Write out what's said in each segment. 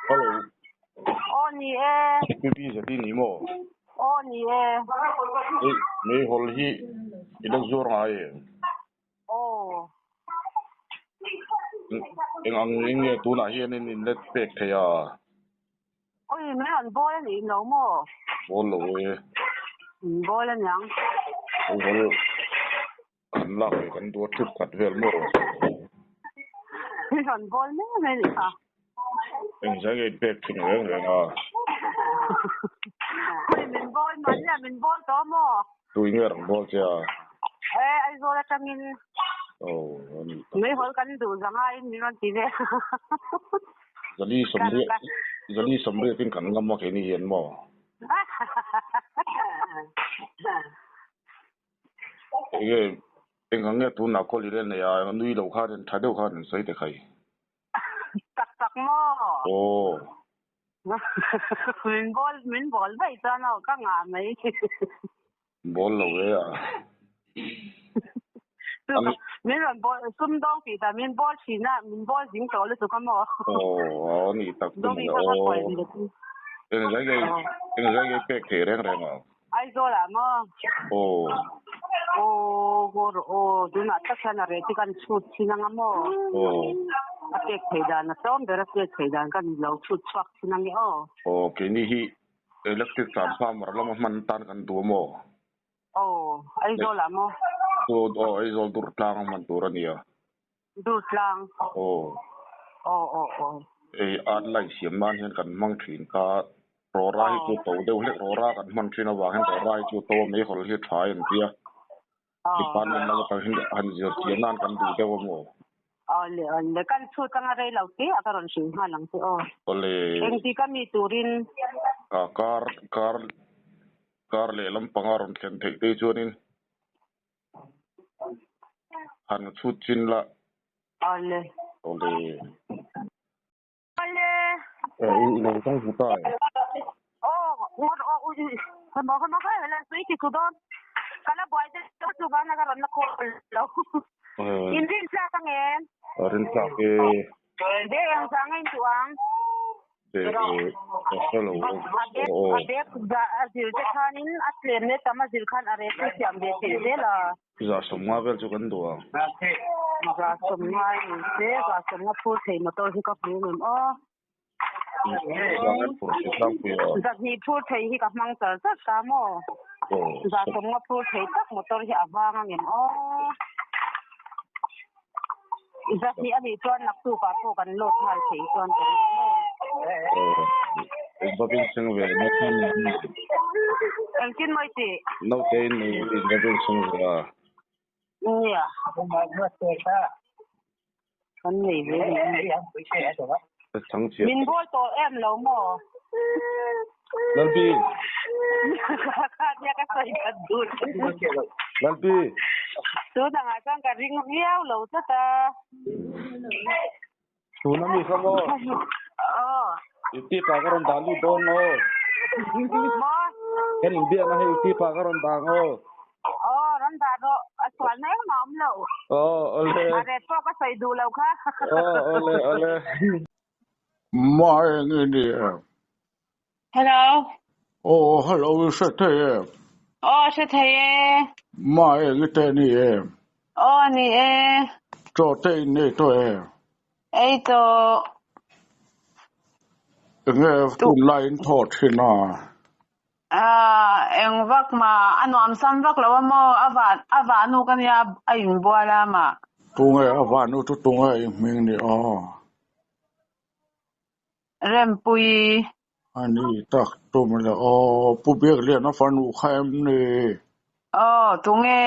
Hello. Aw ni e. Pi Zati ni maw? Aw ni e. Hei meihawl hi i lo zuar ngai em? Aw. Eng ang in nge tunah hian in in let pek thei a? Oi min rawn bawl a nih lo maw? Bawl lo e. In bawl a niang. Meihawl Kan lak ve kan duat thut khat vel maw? I rawn bawl mai mai nih kha. Engzai nge in pek thin reng reng a? Hui min bawl man nia min bawl tawh maw? Tui nge rawn bawl che a? E Aizawl atangin Oh a ni tak. Meihawl kan duh zangaiin min rawn ti ve. Zali sawmriat Zali sawmriatin kan ngam a keini hian maw? Enge eng ang nge tunah call i rel nei a, nui lo khan in tha deuh khan in sawi teh khai. Tak tak maw? Aw. Min bawl min bawl daih chuan aw ka ngah mai. Bawl lo e a. Min rawn bawl sumdawng tih dan min bawl thin a, min bawl zing tawh lutuk a maw? Aw a ni tak chu maw aw. Engzai nge engzai nge pek theih reng reng a? Aizawl ah maw? Aw. Aw haw rawh aw tunah tak hian a reh chu kan chhut thin anga maw? Aw. A pek theih dan a tlawm ber a pek theih dan kan lo chhut chhuak thin ange aw. Aw keini hi electric transformer lama hman tan kan duh a maw? Aw Aizawl ah maw? Aw Aizawl dur tlang a hman tur a nia. Dur tlang. Aw. Aw aw aw. Ei art light siam nan hian kan hmang thin kha rawra hi chu to deuh hlek rawra kan hman thin avang hian rawra hi chu to a meihawl hi tha a intia. Department lam atang hian han zir chian nan kan duh deuh a maw? Aw le aw le kan chhut anga rei lo te a ka rawn hrilh nghal ang che aw. Aw le. Engtik a mi turin? Ka kar kar kar leh lampanga rawn thlen theih te chuanin. Han chhut chin la. Awle. Awle. Awle. Eh, i lo tawng hmu ta e. Aw, ngawt aw, ui ui. Hemo hemo ka la sui ti chu dawn. Ka la buai deuh deuh chu vana ka rawn la call lo. In rin tlak ang em? Rin tlak e. Be eng zang a intuh ang? Be ka hre lo aw. A bag a zir te khanin a tlem leh tam a zir khan a reh chu siam ve theih zel a. 150 vel chu kan duh ang. 150 ni se, 150 phur thei motor hi ka hmu ngem aw. Zan phur thei tlangpui a. 200 phur thei hi ka hmang char char ta maw? 150 phur thei tak motor hi a vang a ngem aw. 200 a nih chuan naktukah pawh kan load nghal thei chuan ka ring maw? Aw, va beng seng ve naute in. Engtin maw i tih? Naute in nei in va beng seng ve a. Nia. Kan nei ve ni. Min bawl tawh em lo maw? Lalpi. Kha nia ka sawi khat dun. Lalpi. Tunangah chuan ka ring viau lo tlat a. Tuna mi kha maw? Aw. I tip ah ka rawn dah lut dawn aw. Maw? Kan inbiakna hei i tip ah ka rawn dah ang aw. Aw, rawn dah rawh. A sualna engmah a awm lo. Aw, awle. A ret pawh ka sawi duh lo kha. Aw, awle, awle. Mah eng i ni em? Hello. Aw, hello i hre thei em? Aw, hre thei e. Mah eng i te ni em? Aw, ni e. Chaw te in nei tawh em? Ei tawh. Enge tunlai in thaw thin a? Ah, eng vak ma, a nuam sam vak lo a maw? A van, a vahnu ka nia a inbual a mah. Tunge a vahnu chu tunge i hming ni aw? Rempui. A ni tak tum le aw, Pu Biakliana fanu kha em ni? Aw, tunge?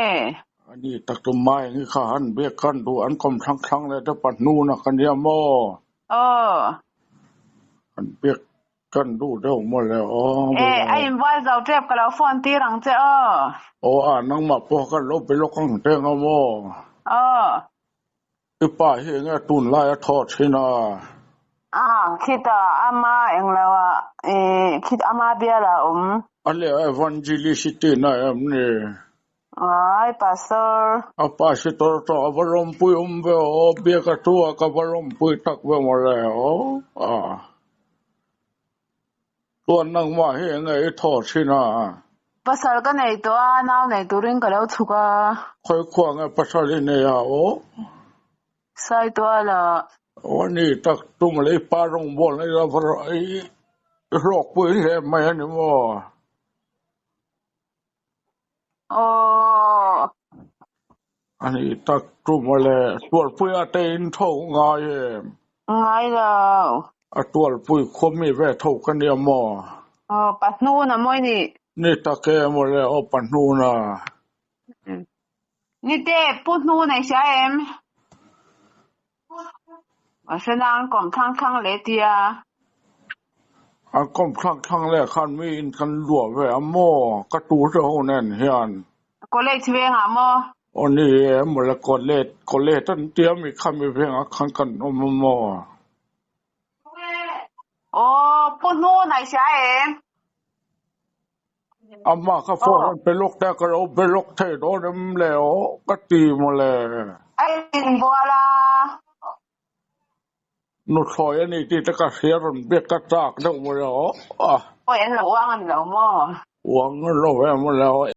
A ni tak tum mai ngi kha han biak kan duh an kawm thlang thlang leh te pahnuna ka nia maw? Aw. Han biak kan duh deuh maw le aw. E, a inbual zo tep ka lo phone tir ang che aw. Aw a, nangmah pawh kan lo be lawk ang teng a maw? Aw. I pa hi enge tunlai a thaw thin a? A, khitah ama englo ah, khit ama bial ah a awm. A leh Evangelist i tihna em ni? Ai, Pastor. A Pastor tawh a va lawmpui awm ve aw, biak a thu a ka va lawmpui tak ve mawle aw. Tuan nangmah hi enge i thaw thin a? Pasal ka nei tawh a, nau nei turin ka lo chhuk a. Khawi khua nge pasal i nei a aw? Saituala. Aw a ni tak, tum leh i pa rawngbawl na i la va i hlawkpui hle mai a ni maw? Aw. A ni tak, tum le tualpuia te in tho ngai em? Ngai lo. A tualpui khua mi ve tho ka nia maw? Aw, pahnuna mawi ni. Ni tak e maw le aw pahnuna. Ni te, pu hnu nei hria em? A hre nang kawm thlang thlang leh tia. An kawm thlang thlang leh khan mi in kan luah ve a maw? Ka tu hre ho nen hian. College vengah maw? Aw ni e mawle college college an tia mi kha mi vengah khan kan awm a maw? Aw pu hnu nei hria em? Amah ka phone an pe lawk te a ka lo be lawk thei dawn em le aw ka ti mawle. A inbual a. Nuthlawi a ni tih te ka hria rawn biak ka chak deuh mawle aw. Awi an lo uang a ni lo maw? Uang lo e mawle aw.